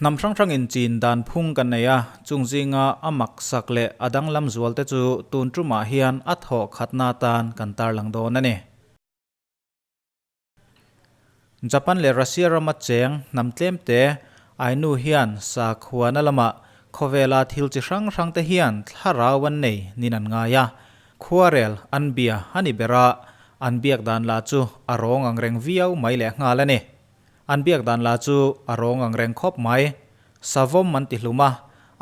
Hnam hrang hrangin chin dan phung kan nei a, chung zinga a mak sak leh a danglam zual te chu tun tumah hian a thawh khatna atan kan tarlang dawn a ni. Japan leh Russia rama cheng hnam tlem te Ainu hian sakhuana lamah khawvela thil chi hrang hrang te hian thlarau an nei nin an ngai a, khuarel an bia a ni ber a, an biak dan lah chu a rawng ang reng viau mai lehnghal a ni. An biak dan lah chu a rawng ang reng khawp mai. Savawm an ti hlum a,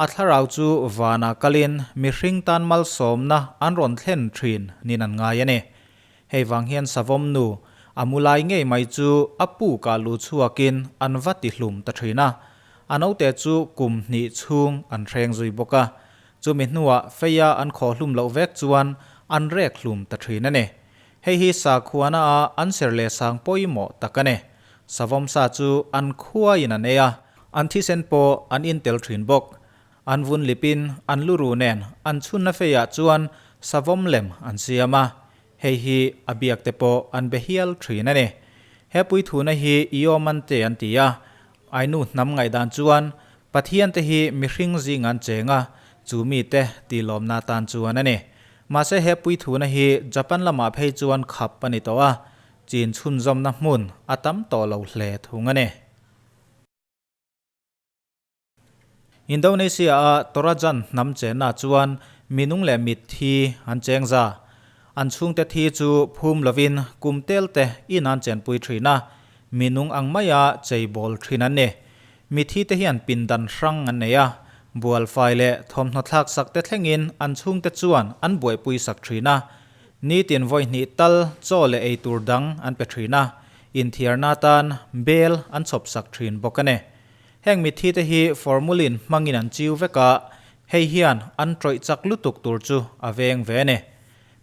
a thlarau chu vanah kalin mihring tan malsawmna an rawn thlen thin niin an ngai a ni. Hei vang hian Savawm nu a mu lai ngei mai chu a pukah luh chhuakin an va ti hlum ta thin a. A naute chu kum hnih chhung an hreng zui bawk a. Chumi hnuah feia an khawh hlum loh vek chuan an rek hlum ta thin a ni. Hei hi sakhuana a an ser leh sang pawimawh tak a ni. Savawm sa chu an khuaiin an ei a, an thisen pawh an in tel thin bawk. An vun lipin an lu ru nen an chhunna feiah chuan savawm lem an siam a, hei hi a biak te pawh an be hial thin a ni. He puithuna hi Iomante an ti a, Ainu hnam ngaihdan chuan Pathian te hi mihring zing an cheng a, chu mite tihlawmna atan chuan a ni. Mahse he puithuna hi Japan lamah phei chuan khap a ni tawh a, chin chhunzawmna hmun a tam tawh lo hle thung a ni. Indonesia-a Torajan hnam chenna chuan minung leh mitthi an cheng za. An chhungte thi chu phum lovin kum tel te in an chenpui thin a, minung ang maia cheibawl thin an ni. Mithi te hian pindan hrang an nei a, bualfai leh thawmhnaw thlak sak te thlengin an chhungte chuan an buaipui sak thin a. Nitin vawi hnih tal chaw leh ei tur dang an pe thin a, inthiarna atan bel an chhawp sak thin bawk a ni. Heng mithi te hi formulin hmangin an chiu vek a, hei hian an tawih chak lutuk tur chu a veng ve a ni.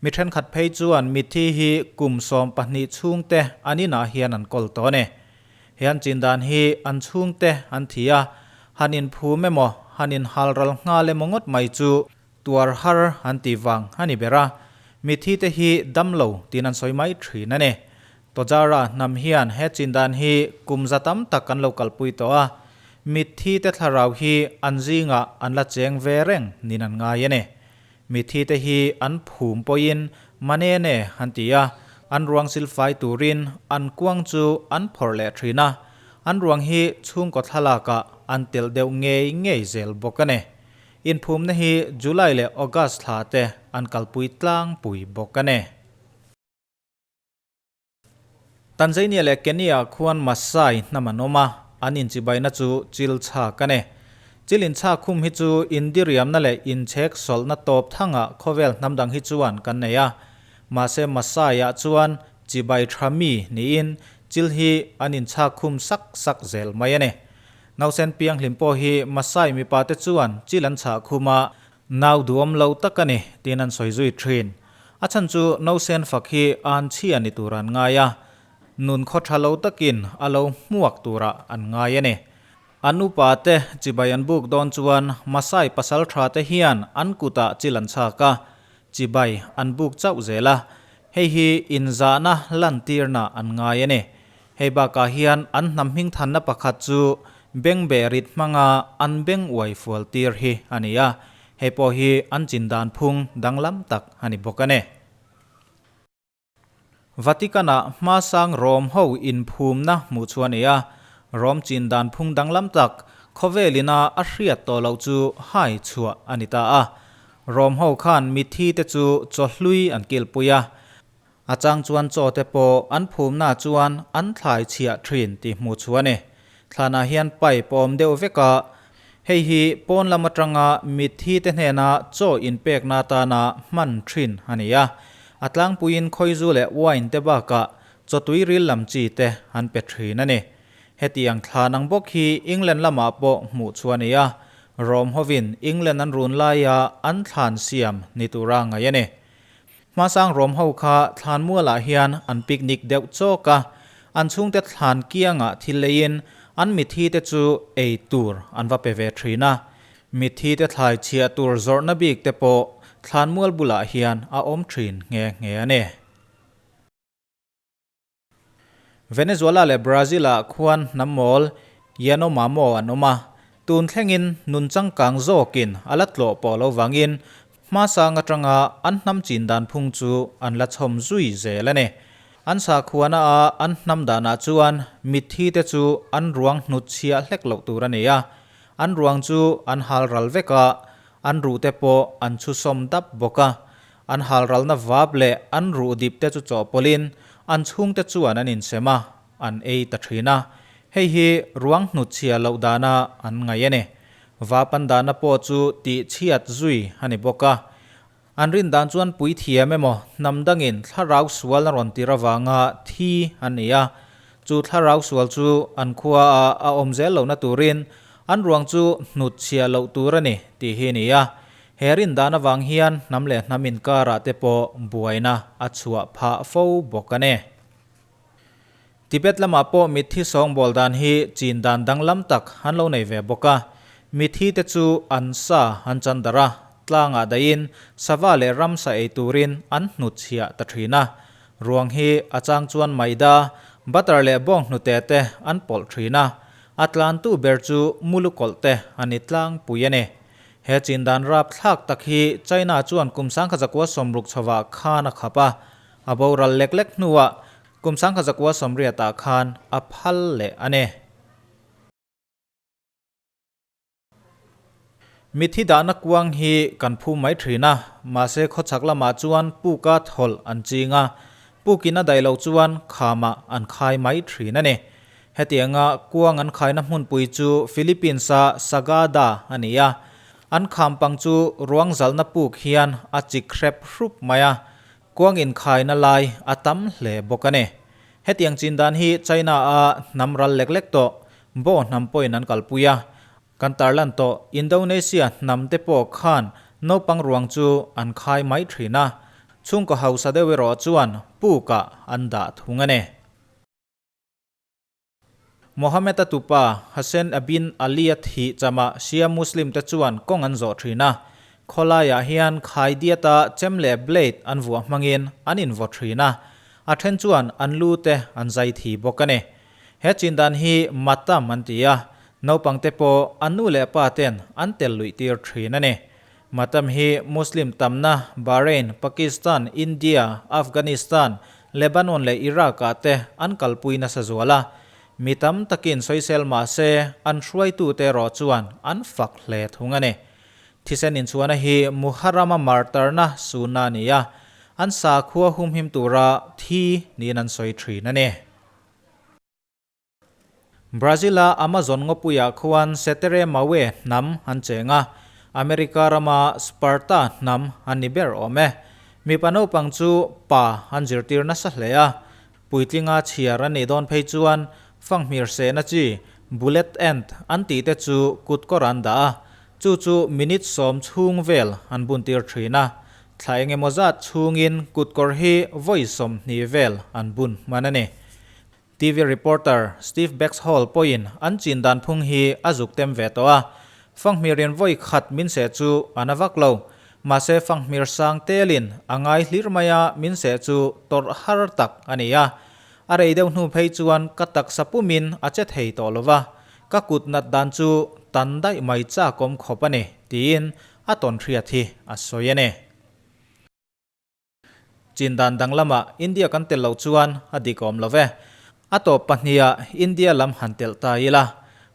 Mi thenkhat phei chuan mithi hi kum 12 chhungte an inah hian an kawl tawh a ni. He an chin dan hi an chhungte an thi a, han inphum emaw, han inhalral nghal emaw ngawt mai chu tuar har an tih vang a ni ber a, mithi te hi damlo tiin an sawi mai thin a ni. Tojara hnam hian he chin dan hi kum za tam tak kan lo kalpui tawh a, mitthi te thlarau hi an zingah an la cheng ve reng niin an ngai a ni. Mitthi te hi an phum pawhin Manene an ti a, an ruang silfai turin an kuang chu an phawrh leh thin a, an ruang hi chhungkaw thlalakah an telh deuh ngei ngei zel bawk a ni. Inphumna hi July leh August thla te an kalpui tlangpui bawk a ni. Tanzania leh Kenya khuan Maasai hnam an awm a, an inchibaina chu chil chhak a ni. Chil inchhak khum hi chu indiriamna leh inchhek sawlhna tawp thangah khawvel hnam dang hi chuan kan nei a. Mahse Maasai-ah chuan chibai tha mi niin chil hi an inchhak khum sak sak zel mai a ni. Nausen pianghlim pawh hi Maasai mipate chuan chil an chhah khum a, Nau duam lo tak a ni, tiin an sawi zui thin. A chhan chu Nausen fak hi an chhia ni tur an ngai a, nun khaw tha lo takin a lo hmuak turah an ngai a ni. An upa te chibai an buk dawn chuan Masai pasal tha te hian an kutah chil an chhak a, chibai an buk chauh zel a, hei hi inzahna lantirna an ngai a ni. Hei bakah hian an hnam hmingthanna pakhat chu bengbeh rit hmanga an beng uai fual tir hi a ni a, hei pawh hi an chin dan phung danglam tak a ni bawk a ni. Vatican-ah hmasang Rom ho inphumna hmuh chu a ni a, Rom chin dan phung danglam tak khawvelina a hriat tawh loh chu hai chhuah a ni ta a. Rom ho khan mitthi te chu chawhlui an kilpui a, A chang chuan chaw te pawh an phumna chuan an thlai chhiah thin tih hmuh chu a ni. Thlanah hian pipe a awm deuh vek a, hei hi pawn lam atanga mitthi te hnena chaw inpekna atana hman thin a ni a. A tlangpuiin khawizu leh wine te bakah chawtui ril lam chi te an pe thin a ni. Hetiang thlan ang bawk hi England lamah pawh hmuh chu a ni a, Rome hovin England an run laia an thlan siam ni tura ngaih a ni. Hmasang Rom ho kha thlanmualah hian an picnic deuh chawk a, an chhungte thlan kiangah thil leiin an mitthi te chu ei tur an va pe ve thin a. Mitthi te thlai chhiah tur zawrhna bik te pawh thlanmual bulah hian a awm thin nghe nghe a ni. Venezuela leh Brazil-ah khuan hnam mawl Yanomamo an awm a. Tun thlengin nun changkang zawkin a la tlawh pawh lo vangin hmasang atanga an hnam chin dan phung chu an la chhawm zui zel a ni. An sakhuana a an hnam danah chuan mitthi te chu an ruang hnut chhiah hlek loh tur a ni a, an ruang chu an hal ral vek a, an ruh te pawh an chhusawm dap bawk a. An hal ralna vap leh an ruh dip te chu chawhpawlhin an chhungte chuan an insem a, an ei ta thin a, hei hi ruang hnutchhiah loh dana an ngaih a ni. Vapan dahna pawh chu tih chhiat zui a ni bawk a. An rin dan chuan puithiam emaw hnam dangin thlarau sual a rawn tir avanga thi an ni a, chu thlarau sual chu an khua a a awm zel lohna turin an ruang chu hnutchhiah loh tur a ni tih hi a ni a. He rin dan avang hian hnam leh hnam inkarah te pawh buaina a chhuah phah fo bawk a ni. Tibet lamah pawh mitthi sawngbawl dan hi chin dan danglam tak an lo nei ve bawk a. Mitthi te chu an sa an chan darh a, tlangah dahin sava leh ramsa ei turin an hnutchhiah ta thin a. Ruang hi a chang chuan maida, butter leh bawng hnute te an pawlh thin a. A tlantu ber chu mulu kawlh te a ni tlangpui a ni. He chin dan rapthlak tak hi China chuan kum 1960 chhovah khan a khap a. A boral lek lek hnuah Kum 1980 ah khan a phal leh a ni. Mithi dahna kuang hi kan phu mai thin a, mahse khawchhak lamah chuan puka thawlh an ching a, pukin a daih loh chuan khamah an khai mai thin a ni. Hetianga kuang an khaina hmunpui chu Philippines-a Sagada a ni a, an kham pang chu ruang zalna puk hian a chik hrep hrup mai a, Kuang inkhaina lai a tam hle bawk a ni. Hetiang chin dan hi China-a hnam ral lek lek tawh Bo hnam pawhin an kalpui a. Kan tarlan tawh Indonesia hnam te pawh khan naupang ruang chu an khai mai thin a, chhungkaw hausa deuh erawh chuan pukah an dah thung a ni. Mohammed-a tupa Hassen Abin Ali-a thih chamah Shia Muslim te chuan kawng an zawh thin a, khawlaiah hian khaidiata chem leh blade an vuah hmangin an invaw thin a, a then chuan an lu te an zai thi bawk a ni. He chindan hi Matam an ti a, naupang te pawh an nu leh pa ten an tel luih tir thin a ni. Matam hi Muslim tamna Bahrain, Pakistan, India, Afghanistan, Lebanon leh Iraq-ah te an kalpui nasa zual a. Mi tam takin sawisel mah se an hruaitute erawh chuan an fak hle thung a ni. Thisen inchhuahna hi Muharram-a martarna sunna a ni a, an sakhua humhim tura thi niin an sawi thin a ni. Brazil-a Amazon ngawpuiah khuan Setere Maue hnam an cheng a, America rama Sparta hnam an ni ber awm e. Mipa naupang chu pa an zirtir nasa hle a, puitlinga chhiar an nih dawn phei chuan fanghmir sehna chi, bullet ant, an tih te chu kutkawr an dah a, chu chu minute 10 chhung vel an buntir thin a, thla eng emaw zat chhungin kutkawr hi vawi 20 vel an bun hman a ni. TV reporter Steve Bexhall pawhin an chin dan phung hi a zuk tem ve tawh a, fanghmirin vawi khat min seh chu a na vak lo. Mahse fanghmir sang telin a ngai hlir maia min seh chu tawrh har tak a ni a. A rei deuh hnu phei chuan ka taksa pumin a che thei tawh lo va, ka kut nat dan chu tan daih mai chakawm khawp a ni, tiin a tawnhriat hi a sawi a ni. Chin dan dang lamah India kan tel loh chuan a dik awm lo ve. A tawp pahniha India lam han telh ta ila,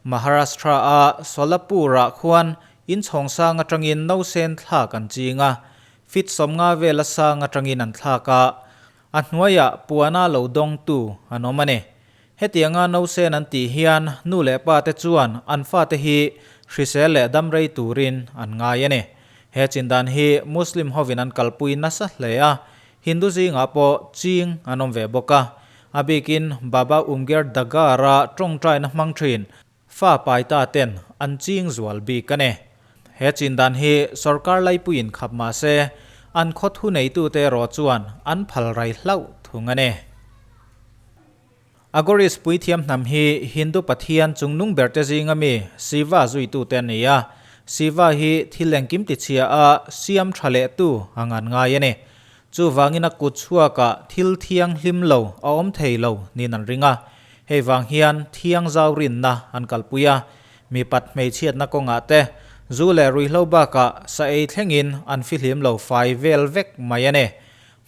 Maharashtra-a Solapur-ah khuan inchhawng sang atangin nausen thlak an ching a, feet 50 vela sang atangin an thlak a, a hnuaiah puana lo dawngtu an awm a ni. Hetianga nausen an tih hian nu leh pa te chuan an fate hi hrisel leh damrei turin an ngai a ni. He chindan hi Muslim hovin an kalpui nasa hle a, Hindu zingah pawh ching an awm ve bawk a. A bikin Baba Umger Dagar-a tawngtaina hmang thin fa paita ten an ching zual bik a ni. He chindan hi sorkar laipuiin khap mah se, an khaw thuneitute erawh chuan an phalrai hlauh thung a ni. Agoris puithiam hnam hi Hindu pathian chungnung berte zinga mi Shiva zuitute an ni a. Shiva hi thil engkim tichhia a siam tha lehtu a ngan ngai a ni. Chuvangin a kut chhuakah thil thianghlim lo a awm thei lo niin an ring a. Hei vang hian thiang zau rinna an kalpui a. Mipat hmeichhiatna kawngah te, zu leh ruihhlo bakah sa ei thlengin an fihlim lo fai vel vek mai a ni.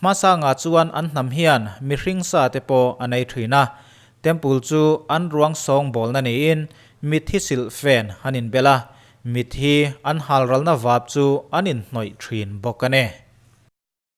Hmasangah chuan an hnam hian mihring sa te pawh an ei thin a. Temple chu an ruang sawngbawlna niin mitthi silh fen an inbel a, mitthi an halralna vap chu an inhnawih thin bawk a ni.